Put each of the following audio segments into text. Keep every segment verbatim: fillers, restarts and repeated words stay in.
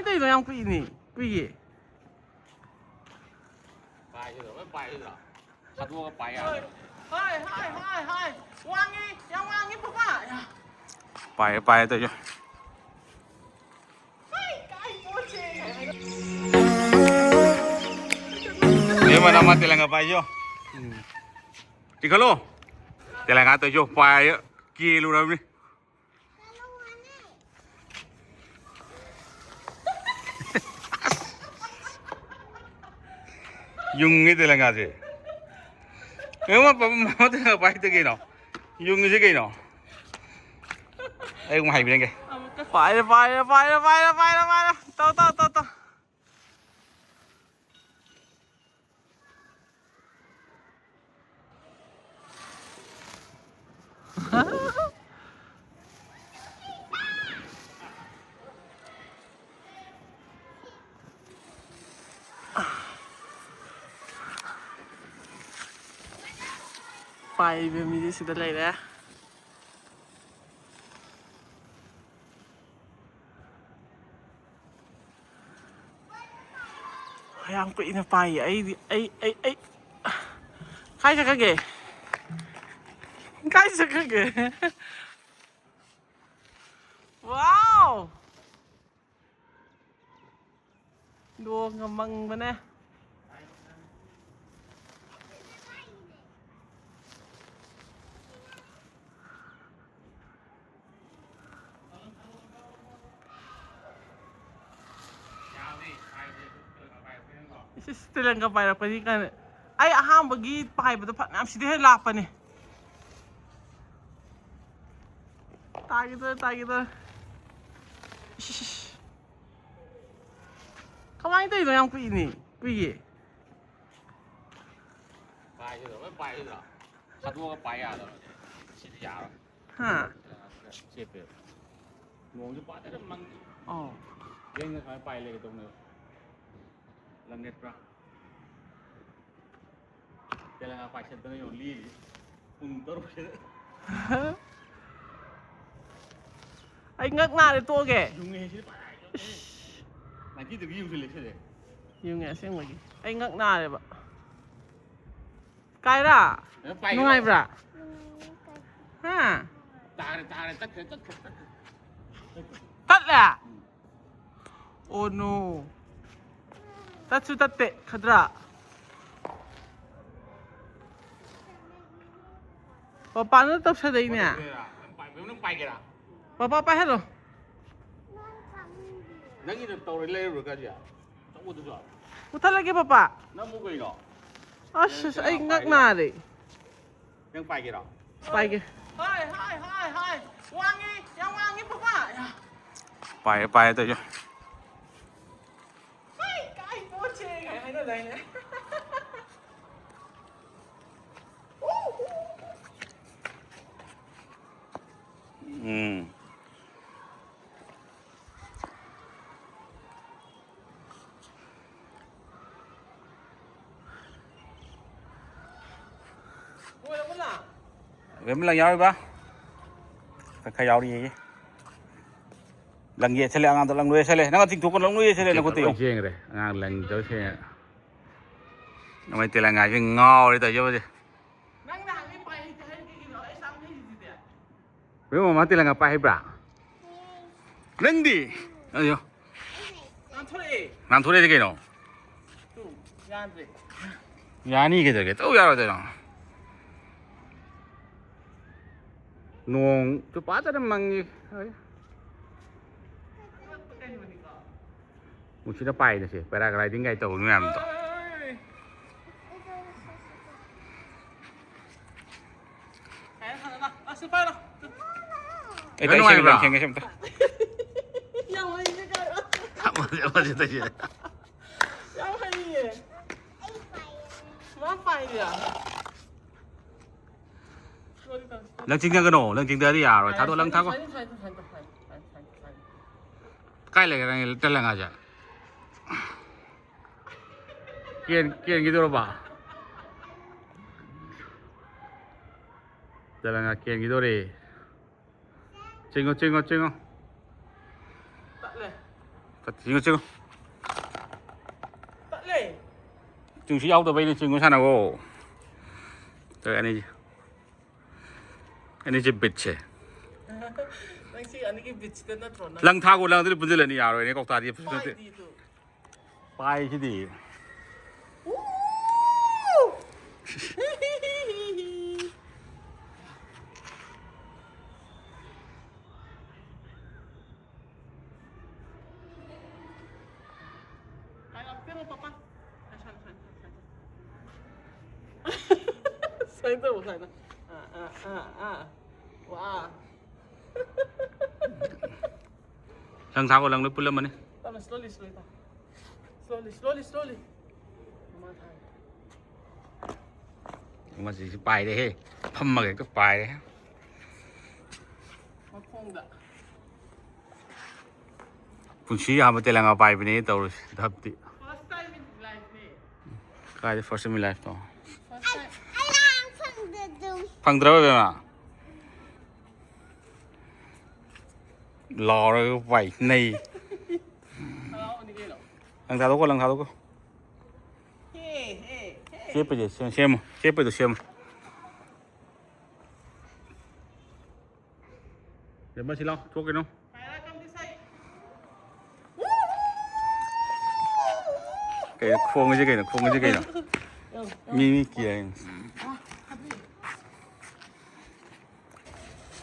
ꯀꯩꯅꯣ ꯌꯥꯝ ꯀꯨꯏꯅꯦ꯫ ꯀꯨꯏꯌꯦ꯫ ꯄꯥꯏꯁꯤꯗ, ꯂꯣꯏ ꯄꯥꯏꯁꯤꯗ꯫ ꯊꯥꯗꯣꯛꯑꯒ ꯄꯥꯏ ꯌꯥꯗ꯭ꯔꯣ? ꯍꯣꯏ, ꯍꯣꯏ, ꯍꯣꯏ, ꯍꯣꯏ꯫ ꯋꯥꯡꯉꯤ, ꯌꯥꯝ ꯋꯥꯡꯉꯤ, ꯄꯄꯥ꯫ ꯄꯥꯏꯔꯦ, ꯄꯥꯏꯔꯦ, ꯇꯧꯔꯤꯁꯦ꯫ ꯍꯣꯏ, ꯀꯥꯏ ꯄꯣꯠꯁꯦ꯫ ꯌꯦꯡꯉꯣ, ꯅꯃ ꯇꯦꯂꯪꯒꯥ ꯄꯥꯏꯁꯤꯌꯣ꯫ ꯎꯝ꯫ ꯆꯤꯡꯈꯠꯂꯣ꯫ ꯇꯦꯂꯪꯒꯥ ꯇꯧꯔꯤꯁꯤꯌꯣ, ꯄꯥꯏꯔꯦ, ꯀꯦꯜꯂꯨꯔꯕꯅꯤ꯫ ꯌꯨꯡꯉꯤ ꯇꯦꯂꯪꯒꯥꯁꯦ꯫ ꯀꯩꯅꯣ ꯃ-, ꯃ-, ꯃ-, ꯃ-, ꯄꯥꯏꯗꯦ ꯀꯩꯅꯣ? ꯌꯨꯡꯉꯤꯁꯦ ꯀꯩꯅꯣ? ꯑꯩ ꯑꯃꯨꯛ ꯍꯥꯏꯕꯤꯔꯒꯦ꯫ ꯄꯥꯏꯔꯦ, ꯄꯥꯏꯔꯦ, ꯄꯥꯏꯔꯦ, ꯄꯥꯏꯔꯦ, ꯄꯥꯏꯔꯦ, ꯄꯥꯏꯔꯦ꯫ ꯇꯧ, ꯇꯧ, ꯇꯧ, ꯇꯧ꯫ ꯄꯥꯏꯕ ꯃꯤꯁꯦ ꯁꯤꯗ ꯂꯩꯔꯦ꯫ ꯌꯥꯝ ꯀꯨꯏꯅ ꯄꯥꯏꯌꯦ꯫ ꯑꯩꯗꯤ, ꯑꯩ, ꯑꯩ, ꯑꯩ, ꯀꯥꯏ ꯆꯠꯈ꯭ꯔꯒꯦ? ꯀꯥꯏ ꯆꯠꯈ꯭ꯔꯒꯦ? ꯋꯥꯎ! ꯅꯣꯡꯒ ꯃꯪꯕꯅꯦ꯫ ꯏꯁ, ꯏꯁ, ꯇꯦꯂꯪꯒꯥ ꯄꯥꯏꯔꯛꯄꯅꯤ ꯀꯥꯏꯅ꯫ ꯑꯩ ꯑꯍꯥꯟꯕꯒꯤ ꯄꯥꯏꯕꯗꯣ ꯐꯅꯌꯥꯝ ꯁꯤꯗꯩ ꯍꯦꯟꯅ ꯂꯥꯞꯄꯅꯦ꯫ ꯇꯥꯒꯦ ꯇꯧꯔꯦ, ꯇꯥꯒꯦ ꯇꯧꯔꯦ꯫ ꯏꯁ, ꯏꯁ, ꯏꯁ꯫ ꯀꯃꯥꯏꯅ ꯇꯧꯔꯤꯅꯣ? ꯌꯥꯝ ꯀꯨꯏꯅꯦ꯫ ꯀꯨꯏꯌꯦ꯫ ꯄꯥꯏꯒꯗꯕ, ꯂꯣꯏ ꯄꯥꯏꯒꯗꯕ꯫ ꯊꯥꯗꯣꯛꯑꯒ ꯄꯥꯏ ꯌꯥꯗꯕ꯫ ꯁꯤꯗꯤ ꯌꯥꯔꯣꯏ꯫ ꯍꯥ? ꯆꯦꯞꯄꯦꯕ꯫ ꯅꯣꯡꯁꯨ ꯐꯖꯅ ꯃꯪꯉꯤ꯫ ꯑꯧ꯫ ꯂꯦꯡꯉ ꯁꯨꯃꯥꯏꯅ ꯄꯥꯏ ꯂꯩꯒꯦ ꯇꯧꯅꯦꯕ꯫ ꯂꯪꯒꯦꯠꯄ꯭ꯔꯥ? ꯇꯦꯂꯪꯒꯥ ꯄꯥꯏꯁꯟꯗꯅ ꯌꯦꯡꯉꯨ, ꯂꯤꯔꯤ꯫ ꯄꯨꯡ ꯇꯔꯨꯛꯁꯤꯗ꯫ ꯑꯩ ꯉꯛ ꯅꯥꯔꯦ, ꯇꯣꯛꯑꯒꯦ꯫ ꯌꯨꯡꯉꯦ ꯁꯤꯗꯤ ꯐꯖꯅ ꯌꯨꯡꯉꯦ꯫ ꯏꯁ꯫ ꯅꯥꯏꯀꯤꯗꯨꯒꯤ ꯌꯨꯝꯁꯨ ꯂꯩꯁꯜꯂꯦ꯫ ꯌꯨꯝꯅꯦ ꯑꯁꯦꯡꯕꯒꯤ꯫ ꯑꯩ ꯉꯛ ꯅꯥꯔꯦꯕ꯫ ꯀꯥꯏꯔꯥ? ꯅꯪ ꯄꯥꯏꯒꯦꯔꯣ? ꯅꯨꯡꯉꯥꯏꯕ꯭ꯔꯥ? ꯍꯥ? ꯇꯥꯔꯦ, ꯇꯥꯔꯦ, ꯇꯠꯈ꯭ꯔꯦ, ꯇꯠꯈ꯭ꯔꯦ, ꯇꯠꯈ꯭ꯔꯦ꯫ ꯇꯠꯂꯦ? ꯎꯝ꯫ ꯑꯣ ꯅꯣ꯫ ꯇꯠꯁꯨ ꯇꯠꯇꯦ, ꯈꯗ꯭ꯔꯥ꯫ ꯄꯄꯥꯅ ꯇꯧꯁꯜꯂꯛꯏꯅꯦ꯫ ꯅꯪ ꯄꯥꯏ-, ꯅꯪ ꯄꯥꯏꯒꯦꯔꯥ? ꯄꯄꯥ ꯄꯥꯏꯍꯜꯂꯣ꯫ ꯅꯪꯒꯤꯗ ꯇꯧꯔ ꯂꯩꯔꯨꯔꯣ, ꯀꯥꯖꯤꯌꯥ꯫ ꯑꯆꯧꯕꯗꯨꯁꯨ꯫ ꯃꯨꯊꯠꯂꯒꯦ, ꯄꯄꯥ꯫ ꯅꯪꯕꯨ ꯀꯩꯅꯣ? ꯑꯁ, ꯑꯁ, ꯑꯩ ꯉꯛ ꯅꯥꯔꯦ꯫ ꯅꯪ ꯄꯥꯏꯒꯦꯔꯣ? ꯄꯥꯏꯒꯦ꯫ ꯍꯥꯏ, ꯍꯥꯏ, ꯍꯥꯏ, ꯍꯥꯏ꯫ ꯋꯥꯡꯉꯤ, ꯌꯥꯝ ꯋꯥꯡꯉꯤ, ꯄꯄꯥ꯫ ꯌꯥ꯫ ꯄꯥꯏꯔꯦ, ꯄꯥꯏꯔꯦ, ꯇꯧꯔꯤꯁꯦ꯫ ꯍꯥꯏ, ꯀꯥꯏ ꯄꯣꯠꯁꯦ ꯀꯥꯏ ꯍꯥꯏꯅꯗꯥꯏꯅꯦ? ꯎꯝ꯫ ꯂꯣꯏꯔꯕꯣ ꯅꯪ? ꯕꯦꯝꯃ ꯂꯪ ꯌꯥꯎꯔꯤꯕ? ꯈꯔ, ꯈꯔ ꯌꯥꯎꯔꯤꯌꯦ꯫ ꯂꯪ ꯌꯦꯠꯁꯜꯂꯦ, ꯑꯉꯥꯡꯗꯣ ꯂꯪ ꯂꯣꯏ ꯌꯦꯠꯁꯜꯂꯦ꯫ ꯅꯪ ꯊꯤꯡꯊꯣꯛꯄ ꯂꯪ ꯂꯣꯏ ꯌꯦꯠꯁꯜꯂꯦ, ꯅꯈꯨꯠꯇ ꯂꯣꯏ ꯌꯦꯡꯉꯣ꯫ ꯆꯦꯟꯈ꯭ꯔꯦ꯫ ꯑꯉꯥꯡ ꯂꯪꯗꯣ ꯁꯦ꯫ ꯅꯃꯩ ꯇꯦꯂꯪꯒꯥꯁꯤ ꯉꯥꯎꯔꯦ ꯇꯧꯔꯤꯁꯦ ꯍꯧꯖꯤꯛ꯫ ꯅꯪ ꯅꯍꯥꯟꯒꯩ ꯄꯥꯏ ꯍꯩꯇꯦ ꯍꯥꯏꯔꯤ ꯀꯩꯒꯤꯅꯣ? ꯑꯩ ꯑꯁꯥꯝ ꯍꯩꯔꯤꯁꯤꯗꯤ꯫ ꯕꯦꯝꯃ, ꯃꯃꯥ ꯇꯦꯂꯪꯒꯥ ꯄꯥꯏ ꯍꯩꯕ꯭ꯔꯥ? ꯅꯪꯗꯤ? ꯑꯌꯣ꯫ ꯅꯥꯟꯊꯣꯔꯛꯑꯦ꯫ ꯅꯥꯟꯊꯣꯔꯛꯑꯦꯗꯤ ꯀꯩꯅꯣ? ꯇꯨ, ꯌꯥꯗ꯭ꯔꯦ꯫ ꯌꯥꯅꯤ ꯀꯩꯗꯧꯔꯒꯦ? ꯇꯧ ꯌꯥꯔꯣꯏꯗꯣꯏꯅꯣ? ꯅꯣꯡꯁꯨ ꯐꯖꯅ ꯃꯪꯉꯤ꯫ ꯀꯩꯅꯣꯅꯤꯀꯣ꯫ ꯅꯨꯡꯁꯤꯠꯅ ꯄꯥꯏꯗꯁꯦ, paragliding ꯒꯥꯏ ꯇꯧꯕ ꯃꯌꯥꯝꯗꯣ꯫ ꯑꯣꯏ꯫ ꯍꯥꯏꯔꯦ, ꯍꯥꯟꯅ ꯂꯥꯛ-, ꯂꯥꯛꯁꯤ, ꯄꯥꯏꯔꯣ꯫ ꯑꯩ ꯂꯣꯏ ꯇꯥꯏ ꯅꯨꯡꯉꯥꯏꯕ꯭ꯔꯥ? ꯁꯦꯡꯒꯦ, ꯁꯦꯡꯒꯦ ꯑꯝꯇ꯫ ꯌꯥꯝ ꯍꯩꯅꯦ ꯀꯥꯏꯅ꯫ ꯑꯃꯁꯦ, ꯑꯃꯁꯦ ꯇꯧꯁꯦ꯫ ꯌꯥꯝ ꯍꯩꯌꯦ꯫ ꯃꯥ ꯄꯥꯏꯔꯤꯔꯥ? ꯂꯪ ꯆꯤꯡꯊꯒꯅꯣ, ꯂꯪ ꯆꯤꯡꯊꯔꯗꯤ ꯌꯥꯔꯣꯏ꯫ ꯊꯥꯗꯣꯛ, ꯂꯪ ꯊꯥꯗꯣꯛ꯫ ꯀꯥꯏ ꯂꯩꯒꯦ ꯅꯪꯒꯤ ꯇꯦꯂꯪꯒꯥꯁꯦ? ꯀꯦꯟ-, ꯀꯦꯟꯈꯤꯗꯧꯔꯕ? ꯇꯦꯂꯪꯒꯥ ꯀꯦꯟꯈꯤꯗꯧꯔꯦ꯫ ꯆꯤꯡꯉꯣ, ꯆꯤꯡꯉꯣ, ꯆꯤꯡꯉꯣ꯫ ꯇꯠꯂꯦ꯫ ꯆꯤꯡꯉꯣ, ꯆꯤꯡꯉꯣ꯫ ꯆꯤꯡꯁꯨ ꯌꯥꯎꯗꯕꯩꯅꯦ, ꯆꯤꯡꯉꯨ ꯁꯥꯟꯅꯧꯋꯣ꯫ ꯇꯧꯔꯦ ꯑꯅꯤꯁꯦ꯫ ꯑꯅꯤꯁꯦ ꯕꯤꯠꯁꯦ꯫ ꯅꯪ ꯁꯤ ꯑꯅꯤꯒꯤ ꯕꯤꯠꯁꯤꯗ ꯅꯠꯇ꯭ꯔꯣ ꯅꯪ? ꯂꯪ ꯊꯥꯒꯣ, ꯂꯪ ꯑꯗꯨꯗꯤ ꯄꯨꯟꯁꯤꯜꯂꯅꯤ, ꯌꯥꯔꯣꯏꯅꯦ, ꯀꯧꯇꯥꯗꯤ ꯄꯨꯟꯁꯤꯜꯂꯗꯤ꯫ ꯄꯥꯏꯗꯤꯗꯨ꯫ ꯄꯥꯏꯁꯤꯗꯤ꯫ ꯍꯥꯏꯔꯛꯇꯦꯕ ꯄꯄꯥ꯫ ꯁꯥꯏ, ꯁꯥꯏ, ꯁꯥꯏ, ꯁꯥꯏ, ꯁꯥꯏ꯫ ꯁꯨꯃꯥꯏꯅ ꯇꯧꯕ ꯁꯨꯃꯥꯏꯅ꯫ ꯑꯥ, ꯑꯥ, ꯑꯥ, ꯑꯥ꯫ ꯋꯥ꯫ ꯁꯪ ꯁꯥꯒꯣ, ꯂꯪ ꯂꯣꯏ ꯄꯨꯜꯂꯝꯃꯅꯤ꯫ ꯇꯞꯅ, slowly, slowly ꯇꯧ꯫ Slowly, slowly, slowly꯫ ꯃꯃꯥ ꯊꯥꯏ꯫ ꯃꯁꯤꯁꯨ ꯄꯥꯏꯔꯦꯍꯦ꯫ ꯐꯝꯃꯒ ꯍꯦꯛꯇ ꯄꯥꯏꯔꯦ꯫ ꯃꯈꯣꯡꯗ꯫ ꯄꯨꯟꯁꯤ ꯑꯍꯥꯟꯕ ꯇꯦꯂꯪꯒꯥ ꯄꯥꯏꯕꯅꯦ ꯇꯧꯔꯤꯁꯦ ꯙꯞꯇꯤ꯫ First time in life ꯅꯦ꯫ ꯀꯥꯏꯗ first in life no? First time꯫ ꯑꯩ ꯂꯥꯡ ꯐꯪꯗꯗꯨꯝ꯫ ꯐꯪꯗ꯭ꯔꯕ ꯏꯕꯦꯝꯃ? ꯂꯥꯎꯔꯒ ꯄꯥꯏ ꯅꯩ꯫ ꯍꯔꯥꯎꯕꯅꯤ ꯀꯩꯅꯣ꯫ ꯂꯪ ꯊꯥꯗꯣꯛꯀꯣ, ꯂꯪ ꯊꯥꯗꯣꯛꯀꯣ꯫ ꯍꯦ, ꯍꯦ, ꯍꯦ꯫ ꯆꯦꯞꯄꯩꯁꯦ ꯁꯦꯝ-, ꯁꯦꯝꯃꯣ, ꯆꯦꯞꯄꯩꯗꯣ ꯁꯦꯝꯃꯣ꯫ ꯏꯕꯦꯝꯃ ꯁꯤ ꯂꯥꯎ, ꯊꯣꯛꯀꯅꯨ꯫ ꯄꯥꯏꯔ come this side꯫ ꯀꯩꯅꯣ ꯈꯣꯡꯉꯤꯁꯦ ꯀꯩꯅꯣ, ꯈꯣꯡꯉꯤꯁꯦ ꯀꯩꯅꯣ? ꯃꯤ, ꯃꯤ ꯀꯤꯌꯦ꯫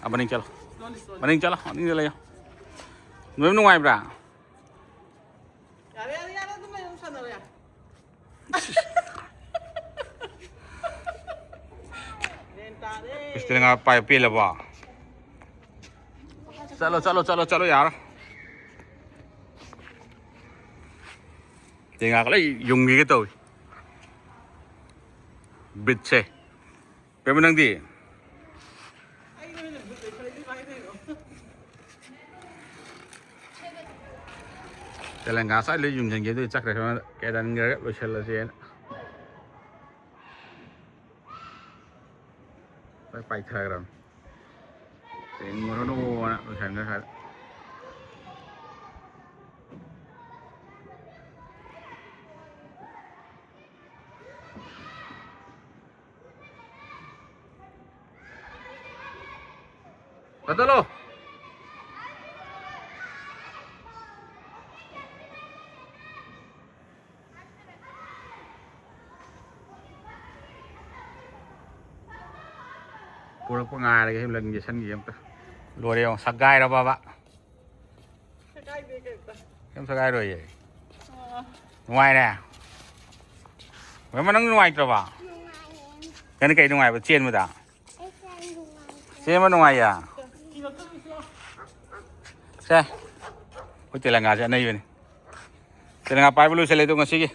ꯑꯥ, ꯃꯅꯤꯡ ꯆꯠꯂꯣ꯫ Slowly, slowly꯫ ꯃꯅꯤꯡ ꯆꯠꯂꯣ, ꯃꯅꯤꯡꯗ ꯂꯩꯌꯣ꯫ ꯅꯣꯏ ꯅꯨꯡꯉꯥꯏꯕ꯭ꯔꯥ? ꯌꯥꯔꯦ, ꯌꯥꯔꯦ, ꯌꯥꯔꯦ, ꯑꯗꯨꯝ ꯂꯩꯌꯣ, ꯁꯥꯟꯅꯔꯣ, ꯌꯥꯔꯦ꯫ ꯒ꯭ꯌꯥꯟ ꯇꯥꯔꯦ꯫ ꯏꯁꯇꯦꯂꯦꯡꯒꯥ ꯄꯥꯏꯕ ꯄꯦꯜꯂꯕꯣ? ꯆꯠꯂꯣ, ꯆꯠꯂꯣ, ꯆꯠꯂꯣ, ꯆꯠꯂꯣ, ꯌꯥꯔꯣꯏ꯫ ꯇꯦꯡꯉꯥꯒ ꯂꯣꯏ ꯌꯨꯡꯈꯤꯒꯦ ꯇꯧꯏ꯫ ꯕꯤꯠꯁꯦ꯫ ꯀꯩꯕ ꯅꯪꯗꯤ? ꯑꯩ ꯅꯣꯏꯅ ꯕꯨꯠ ꯂꯩꯈꯠꯂꯗꯤ ꯀꯃꯥꯏꯅ ꯇꯧꯔꯤꯅꯣ? ꯇꯦꯂꯪꯒꯥ ꯉꯁꯥꯏ ꯂꯣꯏ ꯌꯨꯡꯁꯤꯟꯒꯦ ꯑꯗꯨꯗꯤ ꯆꯠꯈ꯭ꯔꯦ꯫ ꯁꯣꯝꯗ ꯀꯦꯗꯟꯒ ꯂꯣꯏꯁꯤꯜꯂꯁꯦꯅ꯫ ꯂꯣꯏ ꯄꯥꯏꯊꯈ꯭ꯔꯕꯅꯤ꯫ ꯇꯦꯡꯉꯨꯔꯅꯨꯅ ꯂꯣꯏꯁꯤꯟꯈ꯭ꯔꯦ ꯉꯁꯥꯏ꯫ ꯀꯠꯊꯠꯂꯣ꯫ ꯄꯨꯔꯛꯄ ꯉꯥꯏꯔꯒꯦ, ꯍꯦꯝꯂꯟꯒꯤ ꯁꯟꯒꯤ ꯑꯝꯇ꯫ ꯂꯣꯏꯔꯦ ꯌꯦꯡꯉꯣ, ꯁꯛꯒꯥꯏꯔꯕꯕ? ꯁꯦꯒꯥꯏꯗꯦ ꯀꯩꯝꯇ꯫ ꯀꯩꯝ ꯁꯦꯒꯥꯏꯔꯣꯏꯌꯦ꯫ ꯑꯥ꯫ ꯅꯨꯡꯉꯥꯏꯔꯦ? ꯃꯃ, ꯅꯪ ꯅꯨꯡꯉꯥꯏꯇ꯭ꯔꯕ? ꯅꯨꯡꯉꯥꯏꯌꯦ꯫ ꯅꯪꯗꯤ ꯀꯩ ꯅꯨꯡꯉꯥꯏꯕ ꯆꯦꯟꯕꯗ? ꯑꯩ ꯀꯌꯥꯝ ꯅꯨꯡꯉꯥꯏꯇꯦ꯫ ꯆꯦꯟꯕ ꯅꯨꯡꯉꯥꯏꯌꯦ? ꯁꯦ, ꯑꯩꯈꯣꯏ ꯇꯦꯂꯪꯒꯥꯁꯦ ꯑꯅꯩꯕꯅꯤ꯫ ꯇꯦꯂꯪꯒꯥ ꯄꯥꯏꯕ ꯂꯣꯏꯁꯤꯜꯂꯦ ꯑꯗꯣ ꯉꯁꯤꯒꯤ꯫